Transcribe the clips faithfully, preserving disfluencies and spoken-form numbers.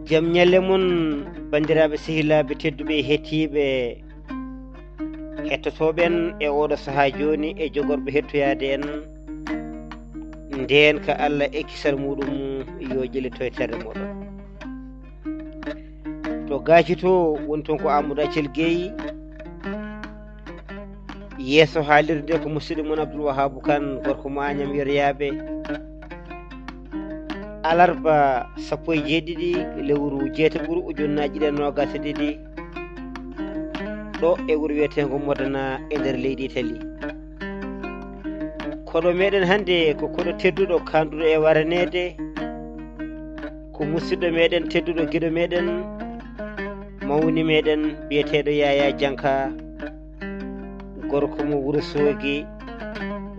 Jam ñalle mon, banndiraaɓe, sehilaaɓe tedduɓe, hettiiɓe, hettotooɓe en e ooɗo sahaa jooni, e jogorɓe hettoyaade en. Ndeen ka Allah e kisal muɗum, yo ƴellito e terre moɗon. To Gaaci to woni toon ko Amadou Accel Gueye. Yeeso haalirde nde ko musidɗo mon Abdoul Wahabou Kane, gorko mo Agnam Yeryaaɓe. Alarba sappo e jeeɗiɗi lewru jeetaɓuru ujunnaji ɗiɗi e noogas e ɗiɗi, ɗo e wuro wiyeteengo Modena e nder leydi Italie. Koɗo meɗen hannde ko koɗo tedduɗo, kaanduɗo e waraneede, ko musidɗo meɗen tedduɗo, giɗo meɗen, mawni meɗen, biyeteeɗo Yaya Janka, gorko mo Wuro Soogi,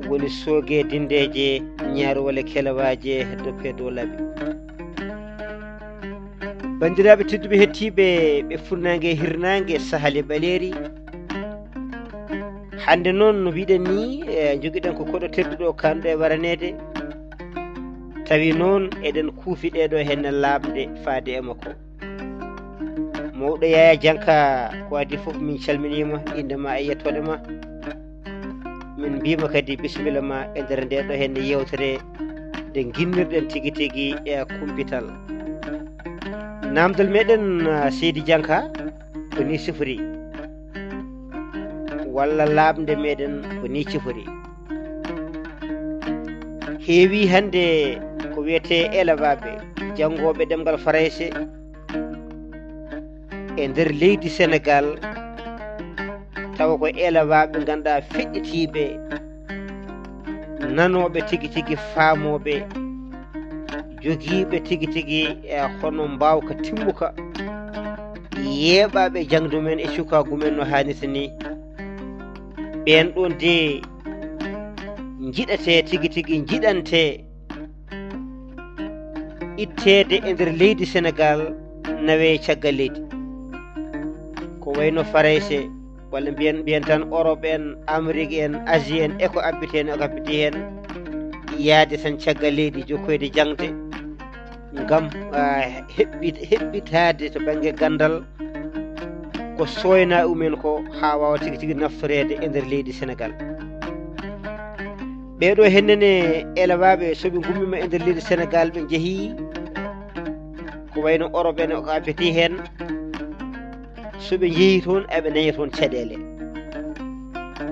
woni Sooge Dindeeje, Ñaaruwale Kelewaaje, dokke dow laabi. Banndiraaɓe tedduɓe, hettiiɓe ɓe funnaange e hirnaange, sahali ɓaleeri. Hannde noon, no mbiɗen ni, e, njogiɗen ko koɗo tedduɗo, kaanɗo e waraneede. Tawi noon, eɗen kuufi ɗeɗo henne laaɓnde faade e makko. Mawɗo Yaya Janka, ko adii fof min calminiima, innde ma e yettoode ma. Min mbiima kadi bisimilla ma e nder nde ɗo henne yewtere nde ginnirɗen tigi tigi e kumpital. Naamndal meɗen, ah, Seydi Janka, ko ni sifori? Walla laaɓnde meɗen ko ni sifori? Heewi hannde ko wiyetee elewaaɓe, janngooɓe ɗemngal Farayse e nder leydi Senegaal, tawa ko elewaaɓe ngannduɗaa feƴƴitiiɓe, nanooɓe tigi tigi, faamooɓe, jogiiɓe tigi tigi e hono mbaawka timmuka, yeeɓaaɓe jaŋde mumen e cukaagu mumen no haanirta ni. Ɓeen ɗoon de njiɗetee tigi tigi, njiɗantee itteede e nder leydi Senegaal, nawee caggal leydi. Ko wayno Farayse, walla mbiyen, mbiyen tan Europe en, Amérique en, Asie en, e ko abbiti heen, e ko abbiti heen, yaade tan caggal leydi, jokkoyde jaŋde, ngam, ah, heɓɓi-, heɓɓitaade to bannge ganndal ko sooynaa umen ko, haa waawa tigi tigi naftoreede e nder leydi Senegaal. Ɓee ɗoo henne ne elewaaɓe, so ɓe ngummiima e nder leydi Senegaal, ɓe njehii ko wayno Europe en, ko abbiti heen, so ɓe njehii toon, eɓe ndaña toon caɗeele.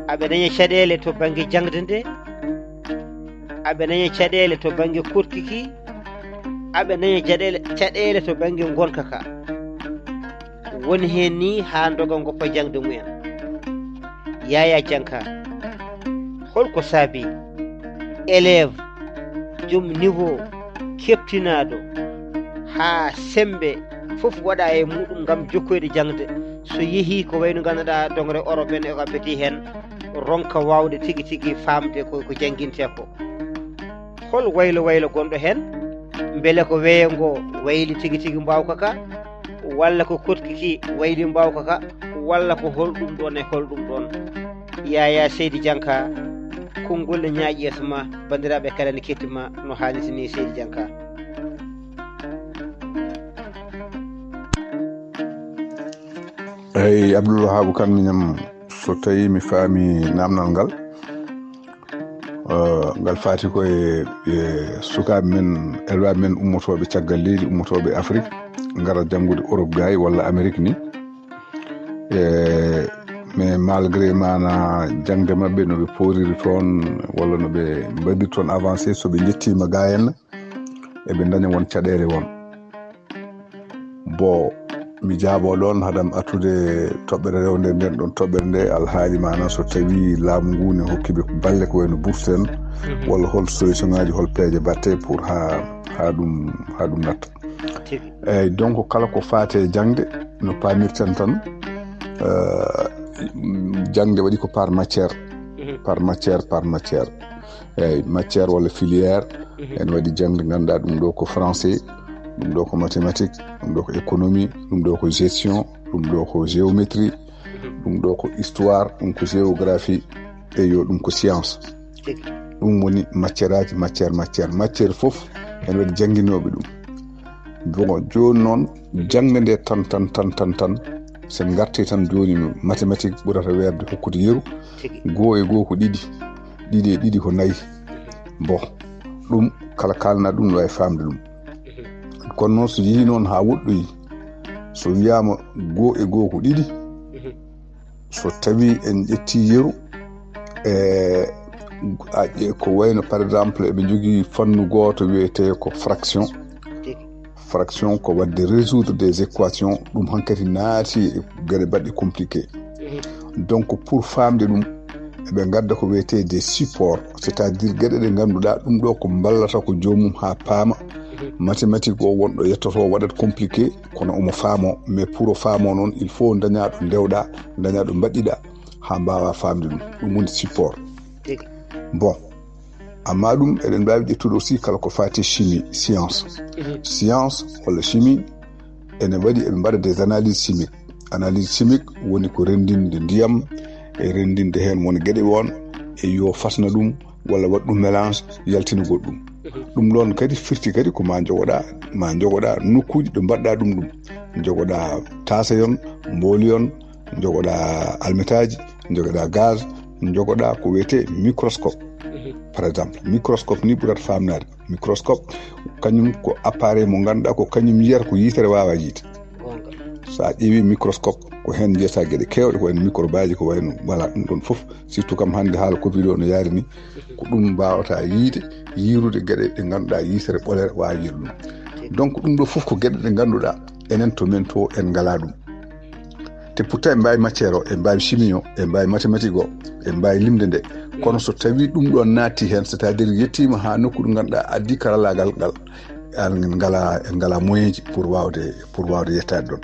Eɓe ndaña caɗeele to bannge jaŋde nde, eɓe ndaña caɗeele to bannge koɗki ki, eɓe ndaña caɗeele, caɗeele to bannge ngonka ka. Woni heen ni haa ndoga ngoppa jaŋde mumen. Yaya Janka, holko saabi élève, joom niveau, keɓtinaaɗo, haa semmbe fof waɗa e muɗum ngam jokkoyde jaŋde, so yehii ko wayno ngannduɗaa dongre Europe en e ko abbiti heen, ronka waawde tigi tigi faamde ko, ko janngintee ko? Hol waylo waylo gonɗo heen? Mbele ko weeyo ngo wayli tigi tigi mbaawka ka? Walla ko koɗki ki wayli mbaawka ka? Walla ko holɗum ɗoon e holɗum ɗoon? Yaya Seydi Janka, konngol ne ñaaƴi yeeso ma, banndiraaɓe kala ne ketti ma no haanirta ni, Seydi Janka. Eyi, Abdoul Wahabou Kane, miñam, so tawi mi faami naamnal ngal, eh, ngal faati ko e, e sukaaɓe men, elwaaɓe men ummotooɓe caggal leydi, ummotooɓe Afrik, ngara janngude Europe gaay walla Amérique ni. E, mais malgré maana jaŋde maɓɓe, no ɓe pooriri toon, walla no ɓe mbaɗiri toon avancé, so ɓe njettiima gaay en, eɓe ndaña won caɗeele won. Bon, mi jaaboo ɗoon, haɗam artude toɓɓere rewnde nden ɗoon toɓɓere nde, alhaali maana so tawii laamu ngu ne hokki ɓe balle ko wayno bourse en, walla hol solution ŋaaji, hol peeje mbaɗtee pour haa, haa ɗum, haa ɗum natta. Tigi. Eeyi, donc kala ko faati e jaŋde, no paamirten tan, eh, jaŋde waɗi ko par matière, par matière, par matière. Eeyi, matière walla filière, ene waɗi jaŋde ngannduɗaa ɗum ɗo ko français, ɗum ɗo ko mathématique, ɗum ɗo ko économie, ɗum ɗo ko gestion, ɗum ɗo ko géométrie, ɗum ɗo ko histoire, ɗum ko géographie, e yo ɗum ko science. Tigi. Ɗum woni matière aji, matière, matière. Matière fof ene waɗi jannginooɓe ɗum. Bon, jooni noon, jaŋde nde tan, tan, tan, tan, tan, so en ngartii tan jooni, mathématique ɓurata weerde hokkude yeru. Goo e goo ko ɗiɗi, ɗiɗi e ɗiɗi ko nayi. Bon, ɗum kala kaalna ɗum no waawi faamde ɗum. Kono noon, so yehii noon haa woɗɗoyi, so wiyaama goo e goo ko ɗiɗi, so tawii en ƴettii yeru, e a ƴe-, ko wayno, par exemple, eɓe njogii fannu gooto wiyetee ko fraction. Fraction ko waɗde résoudre des équations, ɗum hankadi naati e geɗe baɗɗe compliqué. Donc, pour faamde ɗum, eɓe ngadda ko wiyetee des supports, c'est-à-dire geɗe ɗe ngannduɗaa ɗum ɗo ko mballata ko joomum haa paama. Mathématique o, wonɗo yettoto waɗat compliqué, kono omo faamo, mais pour o faamo noon, il faut dañaa ɗo ndewɗaa, dañaa ɗo mbaɗɗiɗaa, haa mbaawaa faamde ɗum. Ɗum woni support. Bon, amma ɗum eɗen mbaawi ƴettude aussi kala ko faati chimie, science. Science walla chimie, ene waɗi, eɓe mbaɗa des analyses chimiques. Analyse chimique woni ko renndinde ndiyam, e renndinde heen won geɗe won, e yo fasna ɗum walla waɗ ɗum mélange, yaltina goɗɗum. Ɗum ɗoon kadi firti kadi ko ma njogoɗaa, ma njogoɗaa nokkuuji ɗo mbaɗɗaa ɗum ɗum. Njogoɗaa taasayon, mbooliyon, njogoɗaa almetaaji, njogoɗaa gaz, njogoɗaa ko wiyetee microscope. Par exemple, microscope ni ɓurata faamnaade. Microscope, kañum ko appareil mo ngannduɗaa ko kañum yiyata ko yitere waawaa yiyde. So a ƴeewi microscope, ko heen njiyata geɗe keewɗe, ko wayno microbe aji, ko wayno, voilà, ɗum ɗoon fof, surtout kam hannde haala covid o no yaari ni, ko ɗum mbaawata yiyde, yiirude geɗe ɗe ngannduɗaa yitere ɓolere waawaa yiyde ɗum. Donc, ɗum ɗo fof ko geɗe ɗe ngannduɗaa enen to men to en ngalaa ɗum. Te pourtant en mbaawi matière o, en mbaawi chimie o, en mbaawi mathématique o, en mbaawi limde nde. Kono so tawii ɗum ɗoon naatti heen, c'est-à-dire yettiima haa nokku ɗo ngannduɗaa addi karallaagal ngal, en ngalaa, en ngalaa moyen ji pour waawde, pour waawde yettaade ɗoon.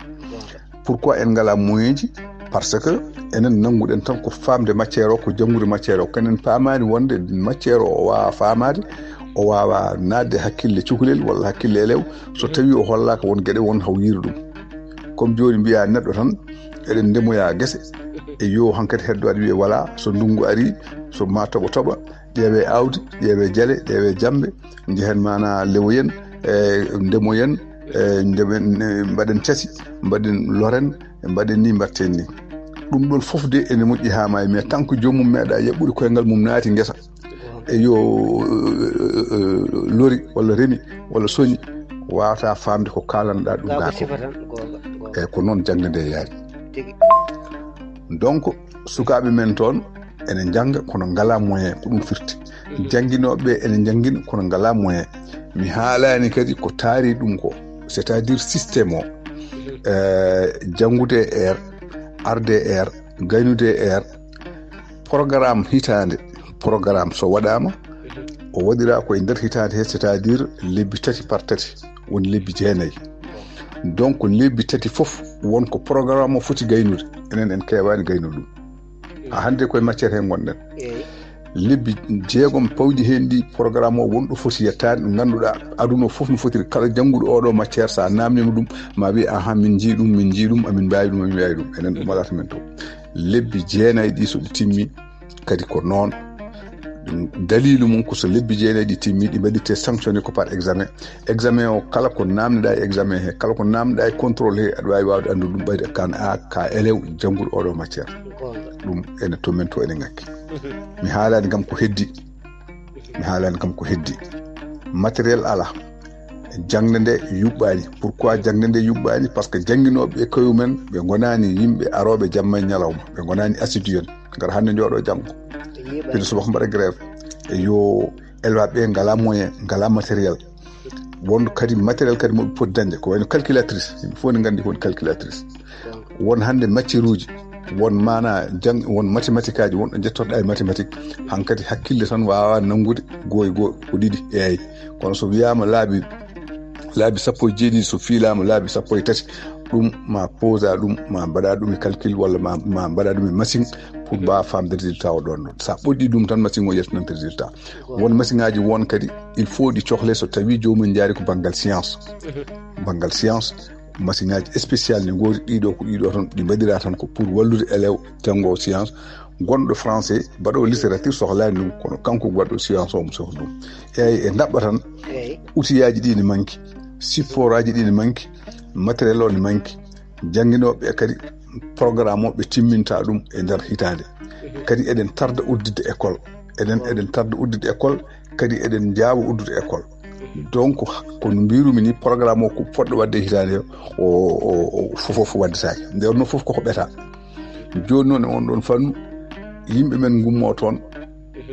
Pourquoi en ngalaa moyen ji? Parce que enen nannguɗen tan ko faamde matière o, ko janngude matière o. Kono en paamaani wonde matière o, o waawaa faamaade, o waawaa naatde hakkille cukalel walla hakkille elew, so tawii o hollaaka won geɗe won haw yiiru ɗum. Comme jooni mbiyaa neɗɗo tan, eɗen ndemoya gese, e yo hankadi heddo aɗa wiya, voilà, so ndunngu arii, so ma toɓo toɓa, ƴeewee aawdi, ƴeewee jale, ƴeewee jammbe, njehen maanaa lewoyen, e ndemoyen, e ndemen, e mbaɗen casi, mbaɗen loren, e mbaɗen ni, mbaɗten ni. Ɗum ɗoon fof de ene moƴƴi haa maayi, mais tant que joomum meeɗaa yaɓɓude koyngal mum naati ngesa, e yo, eh, eh, lori walla remi walla soñi, waawataa faamde ko kaalanɗaa ɗum. Gaa ko naati. Sifa tan, goonga, goonga. Eeyi, ko noon jaŋde nde yaari. Tigi. Donc, sukaaɓe men toon ene njannga kono ngalaa moyen, ko ɗum firti. Jannginooɓe ɓe ene njanngina kono ngalaa moyen. Mi haalaani kadi ko taari ɗum ko, c'est-à-dire système o, eh, janngude e heure, arde e heure, gaynude e heure, programme hitaande, programme so waɗaama, o waɗiraa ko e nder hitaande he, c'est-à-dire lebbi tati par tati, woni lebbi jeenayi. Donc, lebbi tati fof won ko programme o foti gaynude. Enen en keewaani gaynude ɗum. Haa hannde koye matière he ngonɗen. Eeyi. Lebbi jeegom pawɗi heen ɗi, programme o won ɗo foti yettaade, ɗo ngannduɗaa aduna o fof no fotiri. Kala jannguɗo oɗo matière, so a naamniima ɗum, ma wiye, "Ahan, min njii ɗum, min njii ɗum, amin mbaawi ɗum, amin mbaawi ɗum." Enen ɗum alata men to. Lebbi jeenayi ɗi, so ɗi timmi, kadi ko noon. Daliilu mum ko so lebbi jeenayi ɗi timmi, ɗi mbaɗirte sanctionné ko par examen. Examen o, kala ko naamneɗaa e examen he, kala ko naamneɗaa e contrôle he, aɗa waawi waawde anndude ɗum, ɓayde kan a ka élève jannguɗo oɗo matière. Goonga. Ɗum ene to men to ene ŋakki. Mi haalaani kam ko heddi. Mi haalaani kam ko heddi. Matériel alaa. Jaŋde nde yuɓɓaani. Pourquoi jaŋde nde yuɓɓaani? Parce que jannginooɓe ɓe koye mumen, ɓe ngonaani yimɓe arooɓe jamma e ñalawma. Ɓe ngonaani assidu en. Ngara hannde njooɗo janngo. Pino subaka mbaɗa grève. E yo élève ɓe ngalaa moyen, ngalaa matériel. Won kadi matériel kadi mo ɓe poti dañde. Ko wayno calculatrice. Yimɓe fof ne nganndi ko woni calculatrice. Won hannde matière uji, won maana jang-, won mathématique aji, won ɗo njettotoɗaa e mathématique. Hankadi hakkille tan waawaa nanngude goo e goo ko ɗiɗi, eeyi. Kono so wiyaama laabi, laabi sappo e jeeɗiɗi, so fiilaama laabi sappo e tati, ɗum ma posa ɗum, ma mbaɗa ɗum e calcul walla ma, ma mbaɗa ɗum e machine pour mbaawa faamde résultat o ɗoon ɗoon. So a ɓoƴƴi ɗum tan, machine o yaltinante résultat. Won machine aji won kadi, il faut ɗi cohle so tawii joomum njaari ko banngal science. Banngal science, machine aji spécial ne ngoori, ɗiɗo ko ɗiɗo tan, ɗi mbaɗiraa tan ko pour wallude élève janngo science. Gonɗo français, mbaɗo littérature sohlaani ɗum, kono kanko waɗɗo science o mo sohli ɗum. Eeyi, e ndaɓɓa tan, outillage ɗi ne manki. Support aji ɗi ne manki, matériel o ne manki, jannginooɓe kadi, programme o ɓe timminta ɗum e nder hitaande. Kadi eɗen tarda udditde école, eɗen eɗen tarda udditde école, kadi eɗen njaawa udditde école. Donc, ko no mbirumi ni, programme o ko fotɗo waɗde e hitaande o, o, o fof fof waddetaake. Nde wonno fof koko ɓeta. Jooni noon e on ɗon fannu, yimɓe men ngummo toon,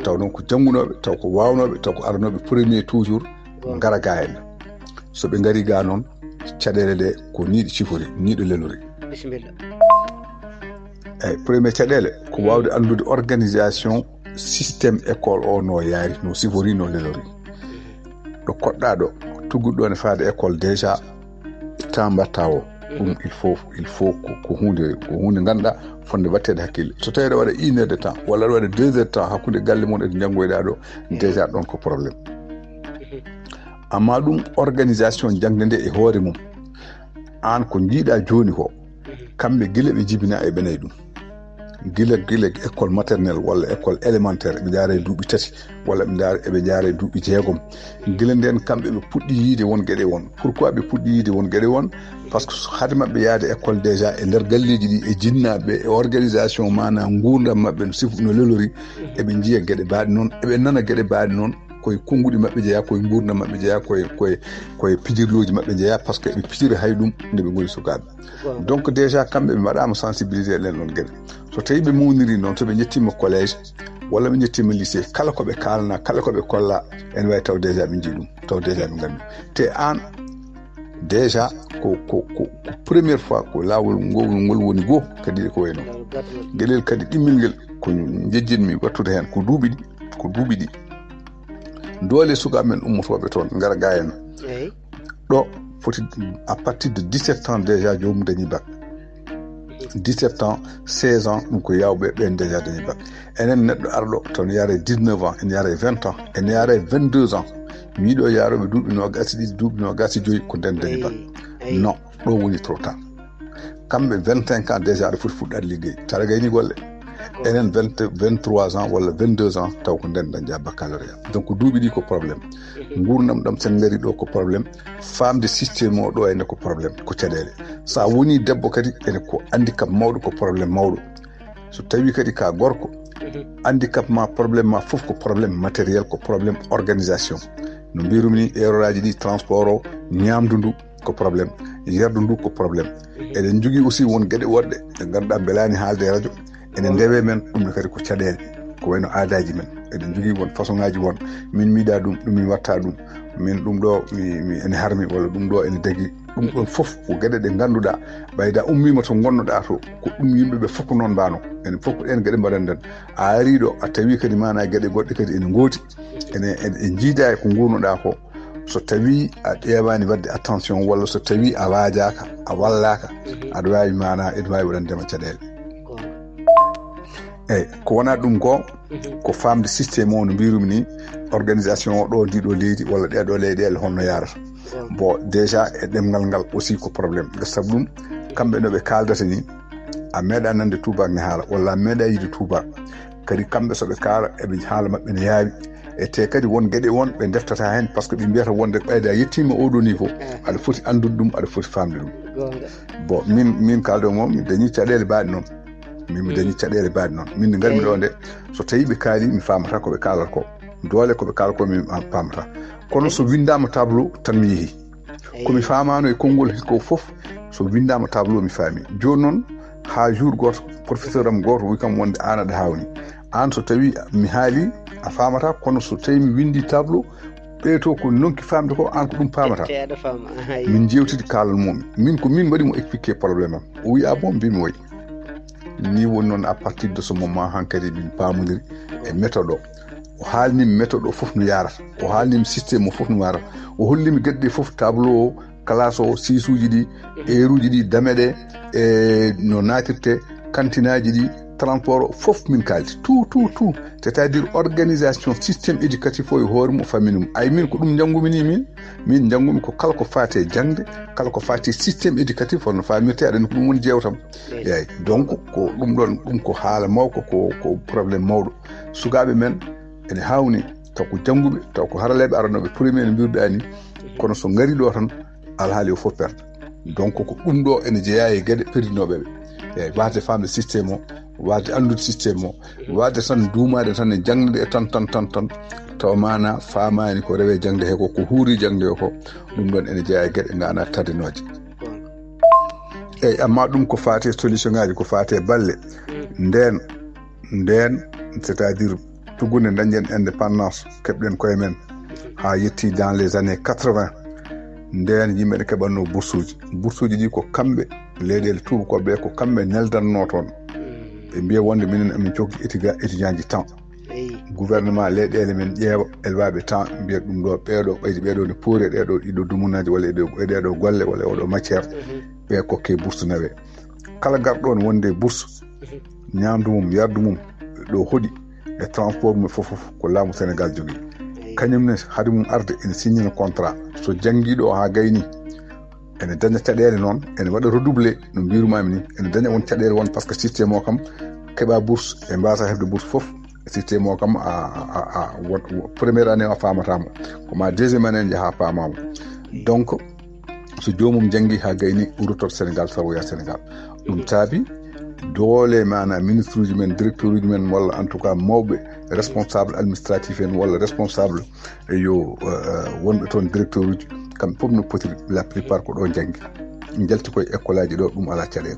taw noon ko janngunooɓe, taw ko waawnooɓe, taw ko aranooɓe premier toujours, ngara ga en. So ɓe ngari ga noon, caɗeele ɗe ko ni ɗe cifori, ni ɗe lelori. Bisimilla. Eyyi, premier caɗeele ko waawde anndude organisation système école o no yaari, no sifori, no lelori. Ɗo koɗɗa ɗo, tugguɗo ɗo ne faade école déjà, temps mbatta o. Ɗum il faut, il faut ko, ko huunde, ko huunde ngannduɗaa fotnde waɗteede hakkille. So tawii aɗa waɗa une heure de temps walla aɗa waɗa deux heures de temps hakkunde galle mon e to njanngoyɗaa ɗo, déjà ɗon ko problème. Amma ɗum organisation jannde nde e hoore mum, aan ko njiiɗaa jooni ko, kamɓe gila ɓe jibinaa e ɓe nayi ɗum. Gila, gila école maternelle walla école élémentaire, ɓe njaara e duuɓi tati, walla ɓe njaara, eɓe njaara e duuɓi jeegom. Gila ndeen, kamɓe ɓe puɗɗi yiide won geɗe won. Pourquoi ɓe puɗɗi yiide won geɗe won? Parce que so hade maɓɓe yaade école déjà, e nder galleeji ɗi, e jinnaaɓe, e organisation, maanaa nguurndam maɓɓe no sifo, no lelori, eɓe njiya geɗe baaɗe noon, eɓe nana geɗe baaɗe noon, koye konnguɗi maɓɓe jeyaa, koye nguurndam maɓɓe jeyaa, koye, koye, koye pijirlooji maɓɓe jeyaa, parce que eɓe pijira hay ɗum nde ɓe ngoni sukaaɓe. Donc déjà, kamɓe ɓe mbaɗaama sensibiliser e ɗen ɗon geɗe. So tawii ɓe mawniri noon, so ɓe njettiima collège walla ɓe njettiima lycée, kala ko ɓe kaalana, kala ko ɓe kolla, ene waawi taw déjà ɓe njii ɗum, taw déjà ɓe nganndi. Te aan, déjà ko, ko, ko, ko première fois ko laawol ngol, ngol woni goo, kadi ko wayi noon. Geɗel kadi ɗimmel ngel ko njejjitmi waɗtude heen ko duuɓi ɗi, ko duuɓi ɗi. Doole sukaaɓe men ummotooɓe toon, ngara ga en. Ɗo foti, à partir de dix-sept ans déjà, joomum dañi bac. Dix-sept ans, seize ans, ɗum ko yawɓe ɓen déjà dañi bac. Enen, neɗɗo arɗo toon yara e dix-neuf ans, ene yara e vingt ans, ene yara e vingt-deux ans. Miɗo yaroɓe duuɓi noogaas e ɗiɗi, duuɓi noogaas e joyi, ko nden dañi bac. Non, ɗo woni trop tard. Kamɓe vingt-cinq ans déjà aɗa foti fuɗɗaade liggey. Tawa gayni golle. Enen vingt, vingt-trois ans walla vingt-deux ans, taw ko nden dañɗa baccalauréat. Donc duuɓi ɗi ko problème. Nguurndam ɗam, sen ngari ɗo ko problème. Faamde système o ɗo ene ko problème, ko caɗeele. Sa woni debbo kadi, ene ko handicap mawɗo, ko problème mawɗo. So tawi kadi ka gorko, handicap ma, problème ma fof ko problème matériel, ko problème organisation. No mbirumi ni, erreur aji ɗi, transport o, ñamdu ndu, ko problème. Yardu ndu ko problème. Eɗen njogii aussi won geɗe woɗɗe ɗe ngannduɗaa mbelaani haalde e radio. Ene ndewe men, ɗum ne kadi ko caɗeele. Ko wayno aadaaji men. Eɗen njogii won façon ngaaji won. Min mi yiɗaa ɗum, ɗum mi watta ɗum. Min ɗum ɗo mi, mi ene harmi walla ɗum ɗo ene dagi. Ɗum ɗon fof ko geɗe ɗe ngannduɗaa ɓayda ummiima to ngonnoɗaa to, ko ɗum yimɓe ɓe fof ko noon mbaano. Enen fof ko ɗeen geɗe mbaɗanɗen. A arii ɗo, a tawi kadi maanaa geɗe goɗɗe kadi ene ngoodi. Ene, ene, ene njiidaa e ko nguurnoɗaa ko. So tawi a ƴeewaani waɗde attention, walla so tawi a waajaaka, a wallaaka, aɗa waawi maanaa, ene waawi waɗande ma caɗeele. Eyyi, ko wonaa ɗum ko, ko faamde système o no mbirumi ni, organisation o ɗo, ndi ɗo leydi, walla ɗee ɗo leyɗeele honno yarata. Bon, déjà e ɗemngal ngal aussi ko problème. Nde sabu ɗum, kamɓe no ɓe kaaldata ni, a meeɗa nande tubaak ne haala, walla a meeɗa yiide tubaak. Kadi kamɓe so ɓe kaala, eɓe haala maɓɓe ne yaawi. E te kadi won geɗe won ɓe ndeftata heen, parce que ɓe mbiyata wonde ɓayde a yettiima oɗo niveau, aɗa foti anndude ɗum, aɗa foti faamde ɗum. Bon, min, min kaalɗo mo, mi dañi caɗeele baaɗe noon. Min mi dañi caɗeele baaɗe noon. Min nde ngarmi ɗo nde, so tawi ɓe kaali, mi faamata ko ɓe kaalata ko. Doole ko ɓe kaala ko mi faamata. Kono so winndaama tableau, tan mi yehi. Ko mi faamaano e konngol ko fof, so winndaama tableau mi faami. Jooni noon, haa jour gooto, professeur am gooto wi kam wonde aan aɗa haawni. Aan so tawi mi haali, a faamata, kono so tawi mi winndi tableau, ɓee to ko nonki faamde ko, aan ko ɗum faamata. Te aɗa faama, aha, min njewtidi kaalan mo. Min ko min mbaɗi mo expliquer problème am. O wi, "Ah bon?" Mbimi, "Wi." Ni woni noon, à partir de ce moment, hankadi min paamodiri e méthode o. O haalnimi méthode o fof no yarata. O haalnimi système o fof no yarata. O hollimi geɗe ɗe fof, tableau o, classe o, siisuuji ɗi, heure uji ɗi, dame ɗe, e no naatirte, kantinaaji ɗi, transport o, fof min kaaldi. Tout, tout, tout. C'est-à-dire organisation système éducatif o e hoore mum o fammini mum. Ay min ko ɗum njanngumi ni min. Min njanngumi ko kala ko faati e jaŋde, kala ko faati e système éducatif, hono faamirte, aɗa anndi ko ɗum woni jeewtam. Eyyi. Eyyi, donc ko ɗum ɗon, ɗum ko haala mawko, ko, ko problème mawɗo. Sukaaɓe men ene haawni, taw ko jannguɓe, taw ko haraleeɓe aranooɓe premier no mbiruɗaa ni, kono so ngari ɗo tan, alhaali o fof perde. Donc ko ɗum ɗo ene jeyaa e geɗe perdinooɓe ɓe. Eeyi, waasde faamde système o, waasde anndude système o, waasde tan duumaade tan e jaŋde e tan, tan, tan, tan, tawa maanaa faamaani ko rewee jaŋde he ko, ko huuri jaŋde o ko, ɗum ɗoon ene jeyaa e geɗe ngaanaa tardinooje. Eeyi, amma ɗum ko faati e solution ngaaji, ko faati e balle. Ndeen, ndeen, c'est-à-dire tuggunde dañɗen indépendance, keɓɗen koye men, haa yetti dans les années quatre-vingts. Ndeen yimɓe ne keɓatnoo boursuuji. Boursuuji ɗi ko kamɓe, leyɗeele tuubakooɓe ɓe, ko kamɓe neldannoo toon. Ɓe mbiya wonde minen emin cokki étudia-, étudiant ji temps. Gouvernement leyɗeele men ƴeewa elwaaɓe temps, mbiya ɗum ɗo, ɓeeɗo, ɓayde ɓeeɗo ne poori e ɗeeɗo, ɗiɗo dumunaaji walla e ɗo, e ɗeeɗo golle walla e oɗo matière, ɓe kokke bourse nawe. Kala garɗo on wonde bourse, ñaamdu mum, yardu mum, ɗo hoɗi, e transport mum fof, fof ko laamu Sénégal jogii. Kañum ne, hade mum arde, ene signina contrat. So janngiiɗo o haa gayni, ene daña caɗeele noon, ene waɗa redoublé, no mbirumaami ni, ene daña won caɗeele won, par ce que système o kam, keɓa bourse, e mbasa heɓde bourse fof, système o kam, a, a, a, a, won, première année o a faamata mo, ko ma deuxième année njaha paama mo. Donc, so joomum janngi haa gayni, uroto Sénégal, tawoya Sénégal. Ɗum saabi doole, maanaam ministre uji men, directeur uji men, walla en tout cas mawɓe responsable administratif en, walla responsable, e yo, eh, wonɓe toon directeur uji, kamɓe fof no potiri, la plupart ko ɗo janngi. Njalti koye école aji ɗo, ɗum alaa caɗeele.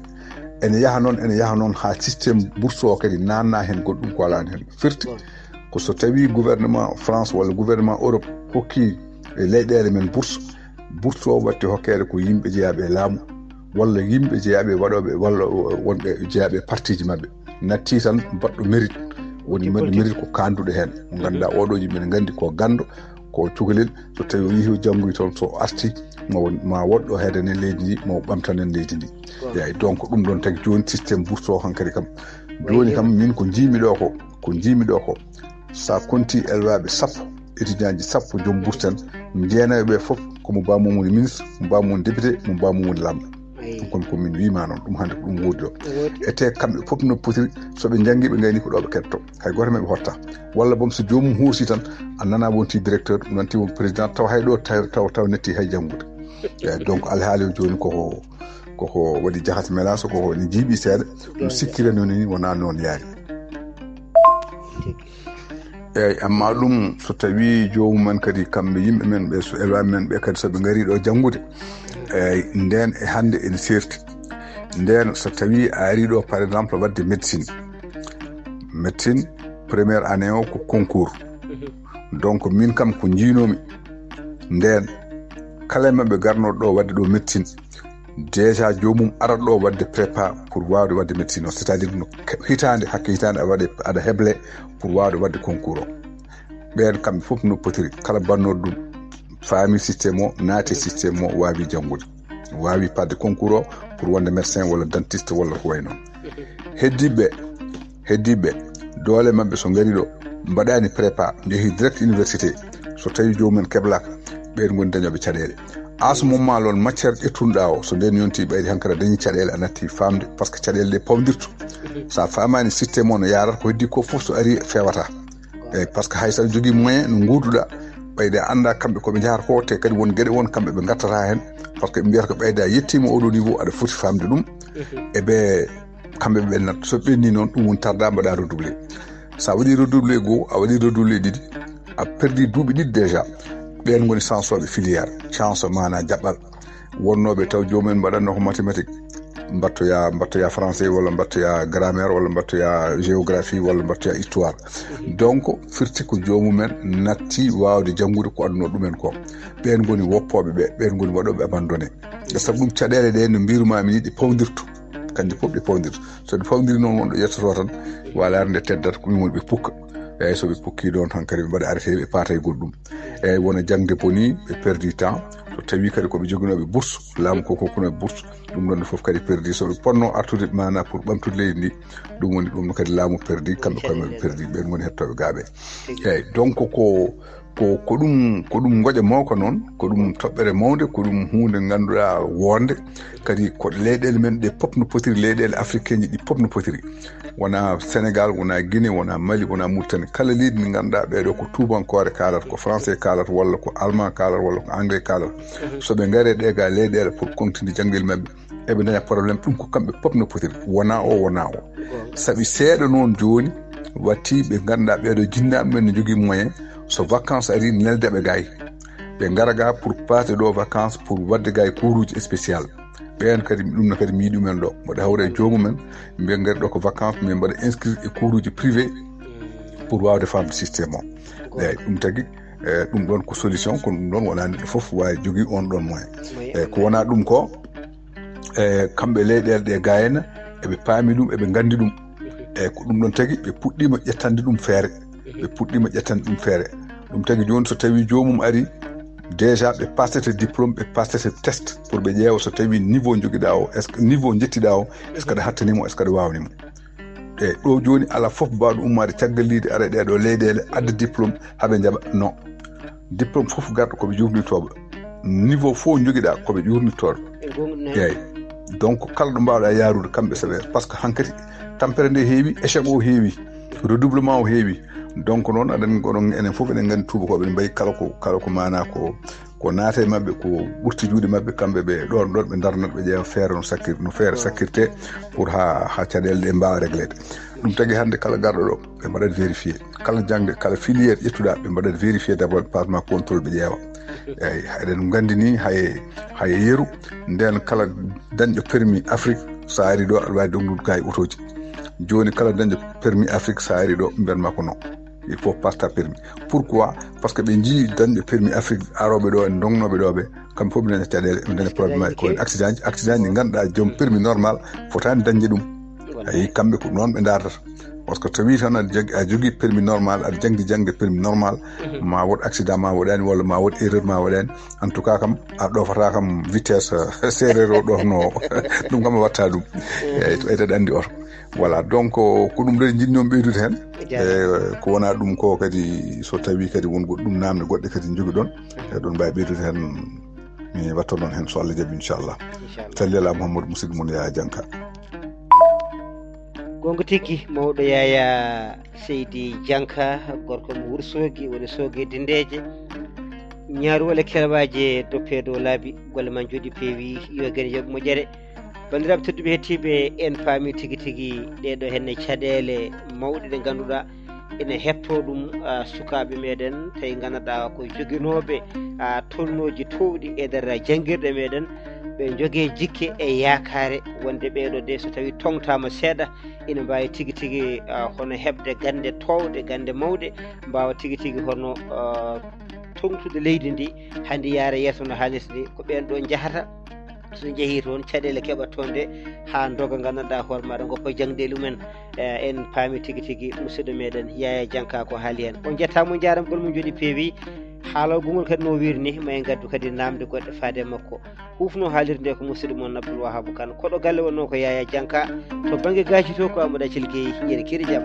Ene yaha noon, ene yaha noon haa système bourse o kadi naatna heen goɗɗum ko alaani heen. Firti ko so tawi gouvernement France walla gouvernement Europe hokki e leyɗeele men bourse, bourse o watti hokkeede ko yimɓe jeyaaɓe e laamu, walla yimɓe jeyaaɓe waɗooɓe, walla wonɓe jeyaaɓe e partiji maɓɓe. Natti tan baɗɗo mérite, woni mbaɗɗo mérite ko kaanduɗo heen. Mo ngannduɗaa oɗo yimɓe ne nganndi ko ganndo, ko cukalel, so tawi o yehi o janngoyi toon, so arti, ma won, ma woɗɗo heedane leydi ndi, ma o ɓamtanen leydi ndi. Eeyi, donc ɗum ɗoon tagi jooni système bourse o hankadi kam. Jooni kam min ko njiimi ɗo ko, ko njiimi ɗo ko, sa konti elwaaɓe sappo, étudiant ji sappo joom bourse en, jeenayo ɓe fof ko mo bamum woni ministre, mo bamum woni député, mo bamum woni lamɗo. Ɗum kon ko min wiima noon, ɗum hannde ko ɗum woodi ɗo. Ete kamɓe fof no potiri, so ɓe njanngi ɓe ngayni ko ɗo ɓe ketto. Hay gooto men ɓe hotta. Walla boom so joomum hoosi tan, a nana wonti directeur, nanti won président, taw hay ɗo taw, taw, taw netti hay janngude. Eeyi, donc alhaali o jooni koko, koko waɗi jahata mélange, koko ne jiiɓi seeɗa, no sikkira noon ni wona noon yaari. Eeyi, amma ɗum so tawi joomum en kadi kamɓe yimɓe men ɓe, so elwaaɓe men ɓe kadi so ɓe ngari ɗo janngude, eeyi, ndeen e hannde ene seerti. Ndeen so tawi a ari ɗo par exemple waɗde médecine, médecine première année o ko concours. Donc min kam ko njiinomi ndeen, kala e maɓɓe garnoɗo ɗo waɗde ɗo médecine, déjà joomum arat ɗo waɗde prépa pour wawde waɗde médecine o, c'est-à-dire no ke-, hitaande, hakke hitaande aɗa waɗe, aɗa heble pour wawde waɗde concours o. Ɓeen kamɓe fof no potiri, kala bannoɗo ɗum faami système o, naati système o, wawi janngude, wawi padde concours o pour wonde médecin walla dentiste walla ko way noon. Heddiɓe, heddiɓe, doole maɓɓe so ngari ɗo, mbaɗani prépa, njehi direct université, so tawi joomum en keblaka, ɓeen ngoni dañooɓe caɗeele. À ce moment, loon matière ƴettunɗa o, so nden yonti ɓayri hankadi a dañi caɗeele, a natti famde, par ce que caɗeele ɗe pawdirto. Sa famani système o no yarata, ko heddi ko fof so ari fewata. Eeyi, par ce que hay so a jogii moyen no nguurduɗa, ɓayde a annda kamɓe ko ɓe njahata ko, te kadi won geɗe won kamɓe ɓe ngattata heen, par ce que ɓe mbiyata ko ɓayde a yettiima oɗo niveau, aɗa foti famde ɗum. E ɓe kamɓe ɓe ɓennat, so ɓenni noon, ɗum woni tarda, mbaɗa redoublé. Sa waɗi redoublé goo, a waɗi redoublé ɗiɗi, a perdi duuɓi ɗiɗi déjà. Ɓeen ngoni chance oɓe filière, chance maana jaɓɓal. Wonnooɓe taw joomum en mbaɗatno ko mathématique, mbattoya, mbattoya français, walla mbattoya grammaire, walla mbattoya géographie, walla mbattoya histoire. Donc firti ko joomum en natti wawde janngude ko adduno ɗumen ko. Ɓeen ngoni woppooɓe ɓe, ɓeen ngoni waɗooɓe abandonné. E sabu ɗum caɗeele ɗe no mbirumami ni ɗe pawdirto, kanji fof ɗe pawdirto. So ɗe pawdiri noon wonɗo ƴettoto tan, wala nde teddata ko ɗum woni ɓe pukka. Eyyi, so ɓe pukki ɗon hankadi ɓe mbaɗa arrêté, ɓe paata e goɗɗum. Eyyi, wona jangde boni, ɓe perdi temps. So tawi kadi ko ɓe joginooɓe bourse, laamu ko hokkunooɓe bourse, ɗum ɗon fof kadi perdi. So ɓe ponno artude mana pour ɓamtude leydi ndi, ɗum woni ɗum kadi laamu perdi, kamɓe koye maɓɓe perdi, ɓen ngoni hettooɓe gaaɓe. Eyyi, donc ko Ko, ko ɗum, ko ɗum ngoƴa mawka noon, ko ɗum toɓɓere mawnde, ko ɗum huunde ngannduɗaa wonde, kadi ko leyɗeele men ɗe pop no potiri, leyɗeele africaine ji ɗi pop no potiri. Wona Sénégal, wona Guinée, wona Mali, wona Mauritanie. Kala leydi ndi ngannduɗaa ɓeeɗo ko tuubankoore kaalata, ko français kaalata, walla ko allemand kaalata, walla ko anglais kaalata. So ɓe ngaree ɗe ga leyɗeele pour continue janngel maɓɓe, eɓe daña problème. Ɗum ko kamɓe pop no potiri, wona o, wona o. Sabi seeɗa noon jooni, watti ɓe ngannduɗaa ɓeeɗo jinnaaɓe men no njogii moyen, so vacances ari, nelda ɓe gaay. Ɓe ngara ga pour passer ɗo vacances, pour waɗde gaay kuuruuji spécial. Ɓeen kadi, ɗum no kadi mi yiɗi ɗumen ɗo. Mboɗo hawra e joomumen, mbiya ngari ɗo ko vacances, min mbaɗa inscrit e kuuruuji privé pour waawde famde système o. Eeyi, ɗum tagi, e, ɗum ɗoon ko solution, kono ɗum ɗoon wonaa neɗɗo fof waawi jogii oon ɗoon moyen. Eeyi, ko wonaa ɗum ko, e, kamɓe leyɗeele ɗe gayna, eɓe paami ɗum, eɓe nganndi ɗum. Eeyi, ko ɗum ɗoon tagi ɓe puɗɗiima ƴettande ɗum feere. Ɓe puɗɗiima ƴettande ɗum feere. Ɗum tagi jooni so tawii joomum ari, déjà ɓe pasete diplôme, ɓe pasete test pour ɓe ƴeewa so tawii niveau njogiɗaa o, est-ce que niveau njettiɗaa o, est-ce que aɗa hattani mo, est-ce que aɗa waawni mo. E ɗo jooni alaa fof baawɗo ummaade caggal leydi ara e ɗeeɗo leyɗeele adda diplôme haa ɓe njaɓa. Non. Diplôme fof garɗo ko ɓe jurnitooɓe. Niveau fof njogiɗaa ko ɓe jurnitooɓe. Eeyi. Donc kala ɗo mbaawɗaa yaarude kamɓe saɓe, parce que hankadi tampere nde heewi, échec o heewi, redoublement o heewi. Donc noon aɗen oɗon, enen fof eɗen nganndi tuubakooɓe ne mbayi kala ko, kala ko maanaa ko, ko naata e maɓɓe, ko ɓurti juuɗe maɓɓe, kamɓe ɓe ɗoon ɗoon ɓe ndarnat, ɓe ƴeewa feere no sakkir-, no feere sakkirte pour haa, haa caɗeele ɗe mbaawa régleede. Ɗum tagi hannde kala garɗo ɗo ɓe mbaɗat vérifié. Kala jaŋde, kala filière ƴettuɗaa ɓe mbaɗat vérifié d'abord, ɓe passe ma contrôle ɓe ƴeewa. Eeyi, eɗen nganndi ni hay, hay yeru ndeen kala dañɗo permis Afrique, so a ari ɗo aɗa waawi dognude gaa e otooji. Jooni kala dañɗo permis Afrique so a ari ɗo mbiyat ma ko non. Il faut passe ta permis. Pourquoi? Parce que ɓe njii dañɓe permis Afrique arooɓe ɗo en, dognooɓe ɗo ɓe, kamɓe fof ɓe daña caɗeele, ɓe daña problème aji, ko accident ji, accident ji ɗi ngannduɗaa joom permis normal fotaani dañde ɗum. Ayi, kamɓe ko noon ɓe ndaartata. Parce que tawi tan aɗa jag-, a jogii permis normal, aɗa jaŋdi jaŋde permis normal, ma wood accident ma waɗaani, walla ma wood erreur ma waɗaani. En tout cas kam, a ɗoofata kam vitesse, eh, seereer o ɗoofno o. Ɗum kam a watta ɗum. Eyi, to ɓeyde aɗa anndi oto. Voilà, donc, ko ɗum ɗo njiɗmi on ɓeydude heen. E, ko wona ɗum ko kadi, so tawi kadi won goɗɗum namde goɗɗe kadi njogiɗon, e ɗon mbawi ɓeydude heen, mi watto noon heen so Allah jaɓi, inchallah. Inchallah. Salli ala Muhammad, musidɗo mon Yaya Janka. Gonga tigui, mawɗo Yaya Seydi Janka, gorko mo Wuro Soogi, woni Soogi Dindeje. Ñaaru walla kelwaje doppe dow laabi, golle ma jooɗi peewi, yo gene yoɓ moƴƴere. Banndiraaɓe tedduɓe hettiiɓe, en paami tigi tigi ɗee ɗoo henne caɗeele mawɗe ɗe ngannduɗaa ene heɓtoo ɗum, ah, sukaaɓe meɗen, tawi ngannduɗaa ko joginooɓe, ah, tolnooji toowɗi e nder janngirɗe meɗen. Ɓe njogee jikke e yaakaare wonde ɓee ɗoo de so tawii toŋtaama seeɗa, ina mbaawi tigi tigi, ah, hono heɓde gannde toowɗe, gannde mawɗe, mbaawa tigi tigi hono, ah, toŋtude leydi ndi, haa ndi yaara yeeso no haanirta ni. Ko ɓeen ɗoo njahata, so njehii toon, caɗeele keɓat toon de, haa ndoga nganndanɗaa hoore maaɗa, ngoppa jaŋdeeli mumen. Eh, en paami tigi tigi musidɗo meɗen Yaya Janka ko haali heen. On njettaama, on njaaraama, golle mum njooɗii peewi. Haaloowo gongol kadi no wiiri ni, ma en ngaddu kadi naamnde goɗɗe faade e makko. Huufnoo haalirde nde ko musidɗo mon Abdoul Wahab Kane. Koɗo galle wonnoo ko Yaya Janka. To bannge gaaci to ko Amadou Acil Gueye. Ñande kiire jam.